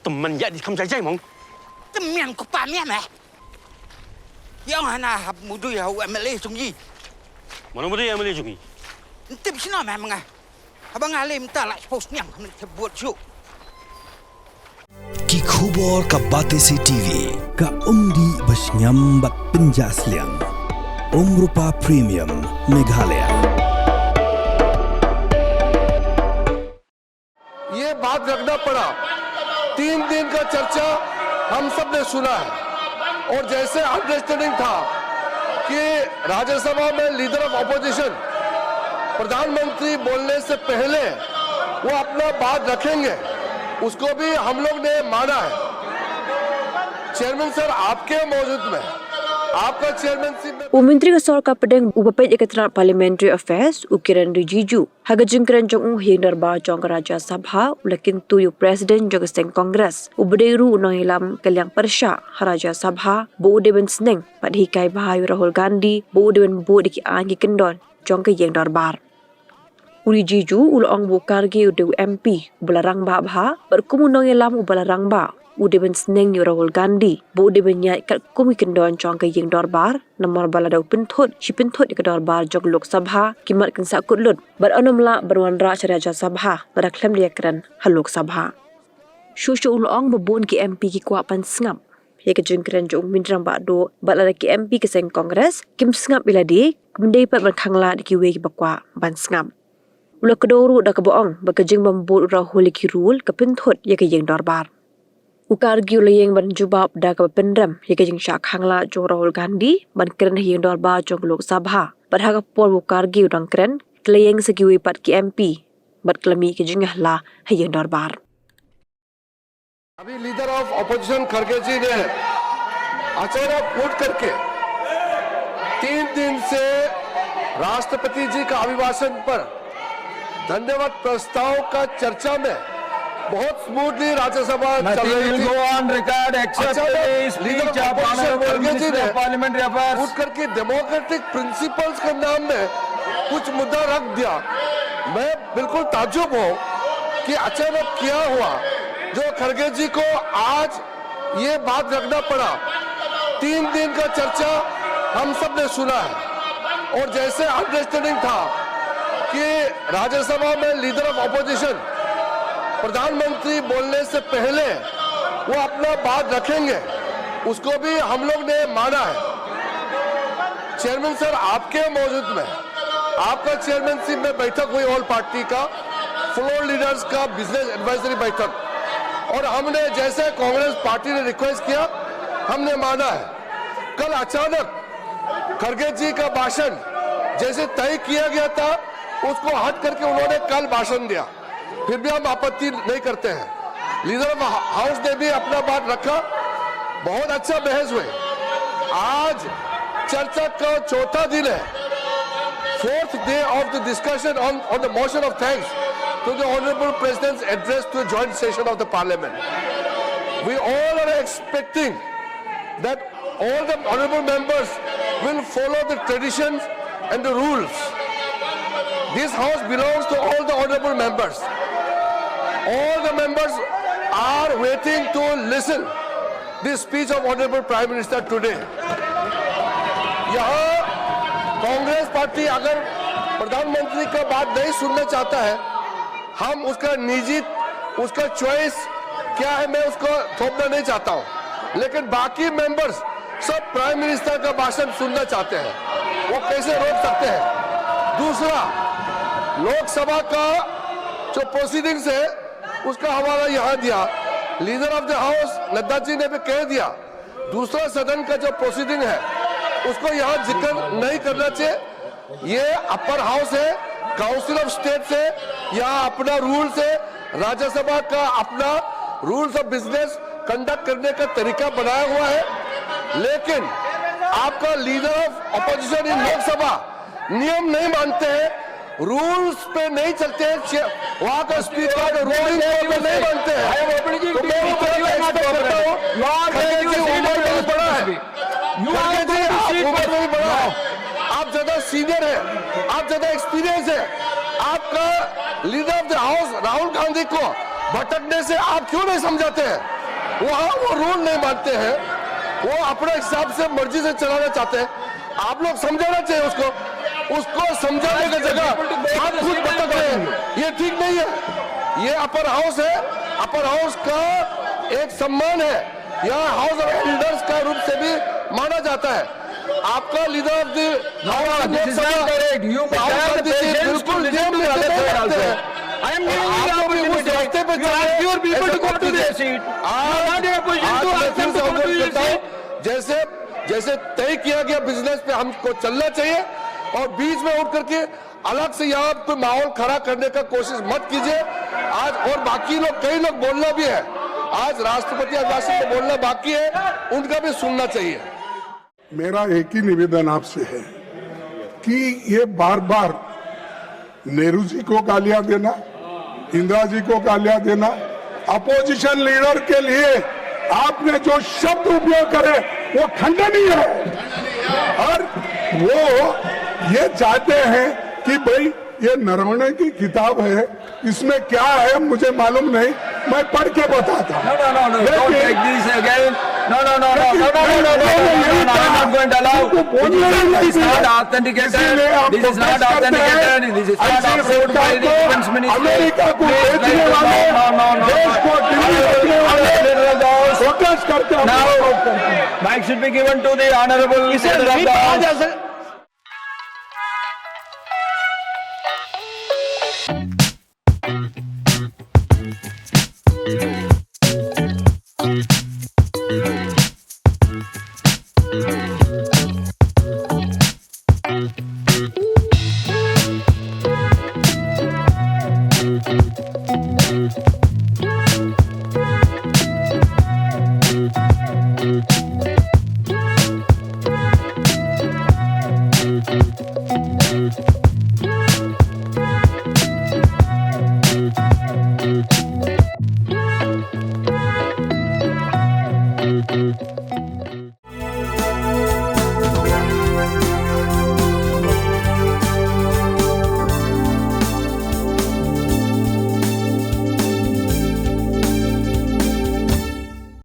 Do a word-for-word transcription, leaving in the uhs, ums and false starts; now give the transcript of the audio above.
Tymmen ïa di kham jai jai mong. Tymmen ko pa mian eh. Ïa nga na hap mudu ïa u M L A jong i. Mano mudu ïa M L A jong i? Ntip sino meh menga. Haba nga lem ta la post niang khamne te buat shu. Ki khubor ka Batesi T V. Ka umdih ba shngiam bad pynjah sliang. Umrupa Premium Meghalaya. ये बात रखना पड़ा। तीन दिन का चर्चा हम सब ने सुना है और जैसे अंडरस्टैंडिंग था कि राज्यसभा में लीडर ऑफ अपोजिशन प्रधानमंत्री बोलने से पहले वो अपना बात रखेंगे, उसको भी हम लोग ने माना है। चेयरमैन सर, आपके मौजूद में, आपका चेयरमैनशिप में U Myntri ka Sorkar Pdeng uba peit ïa ka tnat Parliamentary Affairs, u Kiren Rijiju, ha ka jingkren jong u ha ïing dorbar jong ka Rajya Sabha, u la kyntu ïa u President jong ka seng Congress, uba dei ruh u nongïalam ka liang pyrshah ha Rajya Sabha, ba u dei ban sneng bad hikai bha ïa u Rahul Gandhi, ba u dei ban bud ïa ki aiñ ki kyndon jong ka ïing dorbar. U Rijiju u la ong ba u Kharge u dei u M P uba la rangbah bha, bad kum u nongïalam uba la rangbah, u dei ban sneng ïa u Rahul Gandhi, ba u dei ban ïaid katkum ki kyndon jong ka ïing dorbar, namar ba lada u pynthut, shi pynthut ïa ka dorbar jong ka Lok Sabha, ki mat kin sah kut lut, bad un ym lah ban wanrah sha Rajya Sabha lada khlem da ïakren ha Lok Sabha. Shuh shuh u la ong ba bun ki M P ki kwah ban sngap ïa ka jingkren jong u Myntri Rangbah Duh, bad lada ki M P ka seng Congress kim sngap ïa lade, kim dei pat ban khanglad ïa kiwei kiba kwah ban sngap. U la kdew ruh da kaba ong ba ka jingbym bud u Rahul ïa ki rule ka pynthut ïa ka ïing dorbar. U Kharge u la ïeng ban jubab da kaba pynrem ïa ka jingshah khanglad jong u Rahul Gandhi ban kren ha ïing dorbar jong ka Lok Sabha. Bad ha ka por ba u Kharge u dang kren, ki la ïeng sa kiwei pat ki M P bad ka la mih ka jingïahala ha ïing dorbar. अभी leader of opposition खड़गे जी ने अचानक उठ करके तीन दिन से राष्ट्रपति जी का अभिभाषण पर धन्यवाद प्रस्ताव का चर्चा में बहुत स्मूथली राज्यसभा चल Nothing रही will थी। Go on record except अचानक the leader speech of of opposition Honorable खड़गे जी Minister ने of Parliamentary Affairs। उठ करके डेमोक्रेटिक प्रिंसिपल्स के नाम में कुछ मुद्दा रख दिया। मैं बिल्कुल ताज्जुब हूँ कि अचानक क्या हुआ जो खड़गे जी को आज ये बात रखना पड़ा। तीन दिन का चर्चा हम सब ने सुना है और जैसे अंडरस्टैंडिंग था कि राज्यसभा में लीडर ऑफ अपोजिशन प्रधानमंत्री बोलने से पहले वो अपना बात रखेंगे, उसको भी हम लोग ने माना है। चेयरमैन सर, आपके मौजूद में, आपका चेयरमैनशिप में बैठक हुई ऑल पार्टी का, फ्लोर लीडर्स का बिजनेस एडवाइजरी बैठक, और हमने जैसे कांग्रेस पार्टी ने रिक्वेस्ट किया, हमने माना है। कल अचानक खड़गे जी का भाषण जैसे तय किया गया था, उसको हट करके उन्होंने कल भाषण दिया। फिर भी हम आपत्ति नहीं करते हैं। लीडर ऑफ हाउस ने भी अपना बात रखा, बहुत अच्छा बहस हुए। आज चर्चा का चौथा दिन है, fourth day of the discussion on, on the motion of thanks to the Honorable President's address to a joint session of the Parliament. We all are expecting that all the honorable members will follow the traditions and the rules. This house belongs to all the honorable members. All the members are waiting to listen this speech of Honorable Prime Minister today. यहाँ कांग्रेस पार्टी अगर प्रधानमंत्री का बात नहीं सुनना चाहता है, हम उसका निजी, उसका चॉइस क्या है, मैं उसको थोपना नहीं चाहता हूँ, लेकिन बाकी मेंबर्स सब प्राइम मिनिस्टर का भाषण सुनना चाहते हैं, वो कैसे रोक सकते हैं? दूसरा, लोकसभा का जो प्रोसीडिंग्स है, उसका हवाला यहाँ दिया। Leader of the house Nadda ji ने भी कह दिया, दूसरा सदन का जो प्रोसीडिंग है, उसको यहाँ जिक्र नहीं करना चाहिए। ये अपर हाउस है, काउंसिल ऑफ स्टेट्स है, यहाँ अपना रूल्स है, राज्यसभा का अपना रूल्स ऑफ बिजनेस कंडक्ट करने का तरीका बनाया हुआ है। लेकिन आपका leader of opposition in Lok Sabha नियम नहीं मानते हैं, रूल्स पे नहीं चलते हैं, चे-, वहाँ का स्पीकर का रूलिंग को अगर नहीं मानते हैं, तो मैं उनको एक्सपेक्ट करता हूँ, खड़गे जी उम्र में भी बड़ा है, खड़गे जी आप उम्र में भी बड़ा है, आप ज्यादा सीनियर हैं, आप ज्यादा एक्सपीरियंस है, आपका leader of the house Rahul Gandhi को भटकने से आप क्यों नहीं समझाते हैं? वहाँ वो रूल नहीं मानते हैं, वो अपने हिसाब से मर्जी से चलाना चाहते हैं। आप लोग समझाना चाहिए उसको। उसको समझाने की जगह आप खुद भटक रहे हैं। ये ठीक नहीं है। ये अपर हाउस है, अपर हाउस का एक सम्मान है। यहाँ हाउस ऑफ एल्डर्स का रूप से भी माना जाता है। आपका leader of the house, this is not correct. You Rahul have the Gandhi ji patience to बिल्कुल listen नियम to the नीति other नहीं side रखते also. हैं। I am giving you the आप लोग भी उस opportunity. रास्ते पे You ask चलिए, your people ऐसा to go मत to their कीजिए। seat. You आज are not in a position आज to मैं ask them फिर to से go to अनुरोध your करता हूँ, seat. जैसे जैसे तय किया गया बिजनेस पे हमको चलना चाहिए और बीच में उठ करके अलग से यहाँ कोई माहौल खड़ा करने का कोशिश मत कीजिए। आज और बाकी लोग, कई लोग बोलना भी है, आज राष्ट्रपति अभिभाषण में बोलना बाकी है, उनका भी सुनना चाहिए। मेरा एक ही निवेदन आपसे है कि ये बार बार नेहरू जी को गालियां देना, इंदिरा जी को गालियां देना, अपोजिशन लीडर के लिए आपने जो शब्द उपयोग करे वो खंडनीय है। और वो ये चाहते हैं कि भाई ये नरवणे की किताब है, इसमें क्या है मुझे मालूम नहीं, मैं पढ़ के बताता हूँ। No, no, no, no, don't लेकिन take this again. No, no, no, no, no, no, no, no, no, no, no, no, I'm not going to allow. This is, this is not authenticated. This is not authenticated. This is not approved by the defense ministry. America को Please, बेचने please, वाले, no, no, no, no. देश को डिलीट करने वाले, प्रोटेस्ट करते हैं हम लोग। Now, mic should be given to the honorable leader of the house.